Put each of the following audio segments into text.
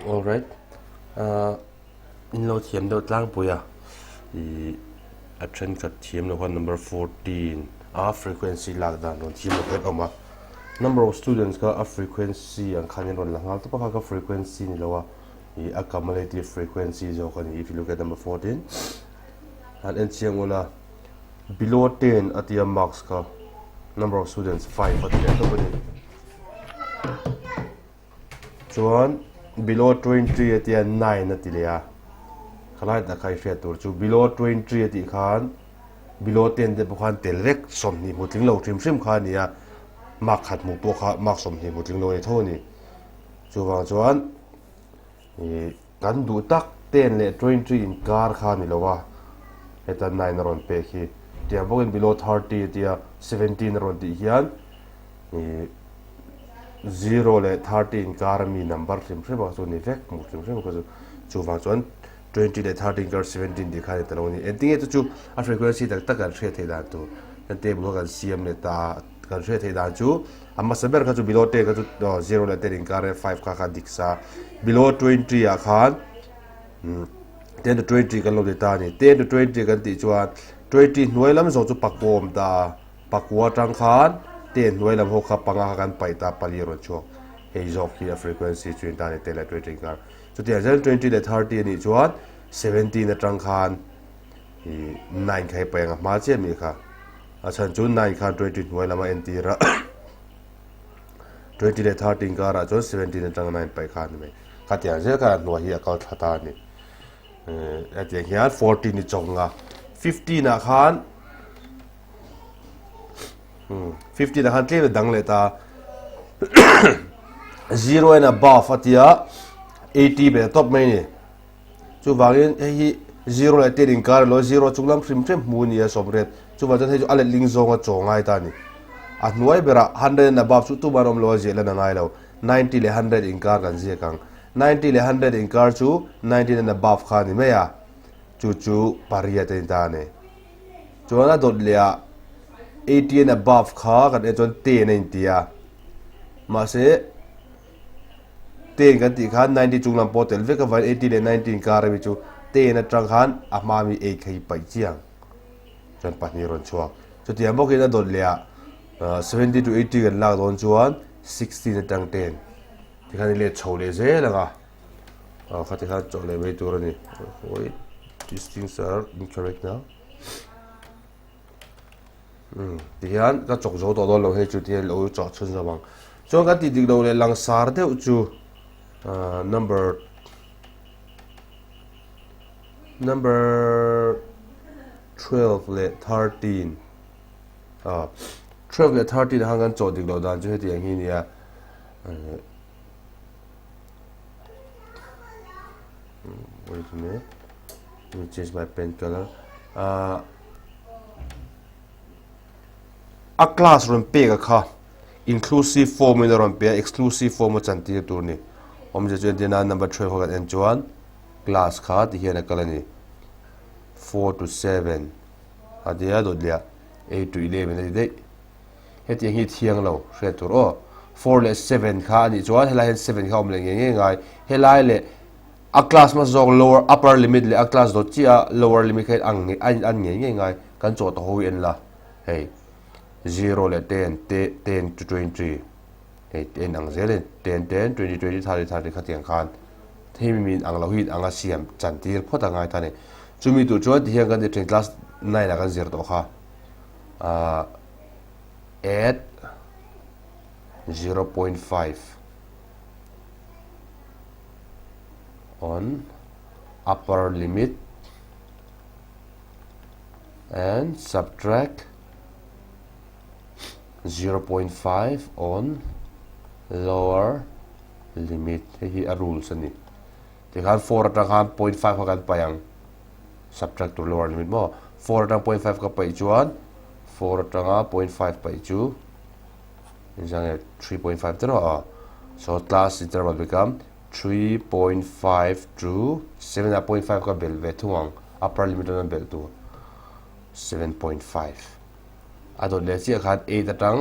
Alright in lo thiam deuh tlangpui a ih a thenkhat thiam lo khan number 14 a frequency lak dan rawn thiam lo khan awm a number of students kha a frequency ang khan in rawn la nghal tawp a kha kha frequency ni lo a ih a cumulative frequency zawk a ni if you look at number 14 han en chiang ula below 10 a tia marks kha number of students 5 a ti leh tawp a ni. Chuan below 20 a tia 9 a ti leh a, khalai tak kha i hriat tur chu below 20 a tih khan below 10 te pawh khan tel vek 20 hmu tling lo hrim hrim kha a ni a, mark khat hmuh pawh kha mark 20 hmu tling lo a ni tho a ni. Chuvang chuan ih kan duh tak 10 leh 20 inkar kha a ni lo a, heta 9 a rawn pek hi. Tiang bawkin below 30 a tia 17 a rawn tih hian ih zero leh 30 inkar ami number hrim hrim a chu ni vek hmuh hrim hrim kha chu chuvang chuan 20 leh 30 inkar 17 tih kha a ni ta lo a ni. Engtinge chu chu a frequency tak tak kan hriat theih dan tur kan table kha kan siam leh ta kan hriat theih dan chu a hmasa ber kha chu below 10 kha chu zero leh 10 inkar e 5 kha kha dik sa below 20 ah khan 10 to 20 kan lo ti ta a ni. 10 to 20 kan tih chuan 20 hnuai lam zawng chu pakua awm ta a. Pakua atang khan ten hnuai lam ho kha panga kha kan paih ta pali a rawn chhuak. Hei zawk hi a frequency chu intan ni 10 leh 20 inkar. Chutiang chuan 20 leh 30 a nih chuan 17 atang khan ih 9 kha hei paih ang a hma chiah mi kha. A chhan chu 9 khan 20 hnuai lam a entir a 20 leh 30 inkarah chuan 17 atang 9 paih kha a ni mai. Khatiang zel khan a hnuai hi a kal thla ta a ni. Hetiang hian 14 i chawng a, 15 ah khan 15 ah khan tlem a dang leh ta 0 and above a tia 80 ber tawp mai ni chuvangin hei hi 0 leh 10 inkar ilo 0 chung lam hrim hrim hmu a ni a sawmriat chuvang chuan hei chu a letling zawnga chaw ngai ta a ni a hnuai berah 100 and above chu tumah an awm lo a ziah lan a ngai lo 90 leh 100 inkar kan ziak ang 90 leh 100 inkar chu 19 and above kha a ni mai a chu chu pariat a ni ta a ni. Chuan a dawt leh ah 80 and above kha kan en chuan 10 a inti a, mahse 10 kan tih khan 90 chung lam pawh tel vek avangin 80 leh 90 inkar ami chu 10 atang khan a hma ami 8 kha hi paih chiang chuan pahnih a rawn chhuak. Chutiang bawkin a dawt leh ah 70 to 80 kan lak dawn chuan 16 atang 10 tikhan i let chho leh zel ang a. Ah khati khan chawh leh mai tur a ni wait these things are incorrect now um ti hian ka chawk zo tawh dawn lo hei chu ti hian lo chawh chhun zawm ang chuan kan tih dik loh leh langsar deuh chu ah number number 12 leh 13 ah 12 leh 13 ah khan kan chawh dik loh dan chu hetiang hi a ni a Wait a minute. Let me change my pen color. A class rawn pek a kha inclusive form in a rawn pe a exclusive form a chantir tur ni. Awmzia chu entirna number 12 kha kan en chuan class kha ti hian a kal a ni. 4 to 7 a tia dawt leh ah 8 to 11 a ti daih. Hetiang hi thiang lo hriat tur aw. 4 leh 7 kha a nih chuan helai hian 7 kha a awm leh ngei ngei ngai. Helai leh a class hmasa zawk lower upper limit leh a class dawt chiah a lower limit kha in ang a in an ngei ngei ngai. Kan chawh ta ho hi en la hei 0 leh 10 te 10 to 20 hei en ang zel in 10 10 20 20 30 30 khatiang khan hei mi in ang lo hi in ang a siam chan tir phawt a ngai ta a ni. Chumi tur chuan tihian kan ti thin class 9 ah kan zir tawh kha. Ahh add 0.5 on upper limit and subtract 0.5 on lower limit hei hi a rules a ni tikhan 4 atang khan 0.5 kha kan paih ang subtract tur lower limit maw 4 atang 0.5 ka paih chuan 4 atanga 0.5 paih chu engzange 3.5 te rawh a so class interval become 3.5 to 7 ah 0.5 ka bel ve thung ang upper limit atang bel tur 7.5 a dawt leh chiah khan 8 atang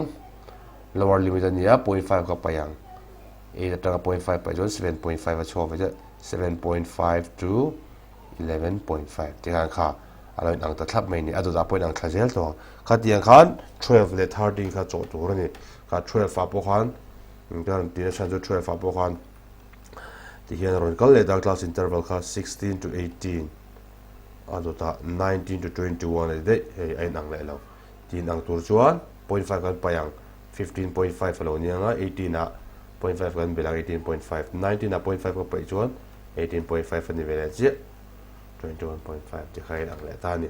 lower limit ania 0.5 ka paih ang. 8 atanga 0.5 paih chuan 7.5 a chhuak ve chiah, 7.5 to 11.5 ti khan kha a lo inang ta thlap mai a ni. A dawtah pawh inang thla zel tawh ang. Khatiang khan 12 leh 13 kha chawh tur a ni. Kha 12 ah pawh khan ka rawn tih nasa chu 12 ah pawh khan tihian a rawn kal leh ta class interval kha 16 to 18 a dawtah 19 to 21 a ti daih hei a inang leh lo. Ti inang tur chuan 0.5 kan paih ang 15.5 a lo ni ang a, 18 ah 0.5 kan belh ang 18.5, 19 ah 0.5 ka paih chuan 18.5 a ni ve leh chiah, 21.5 ti kha a inang leh ta a ni.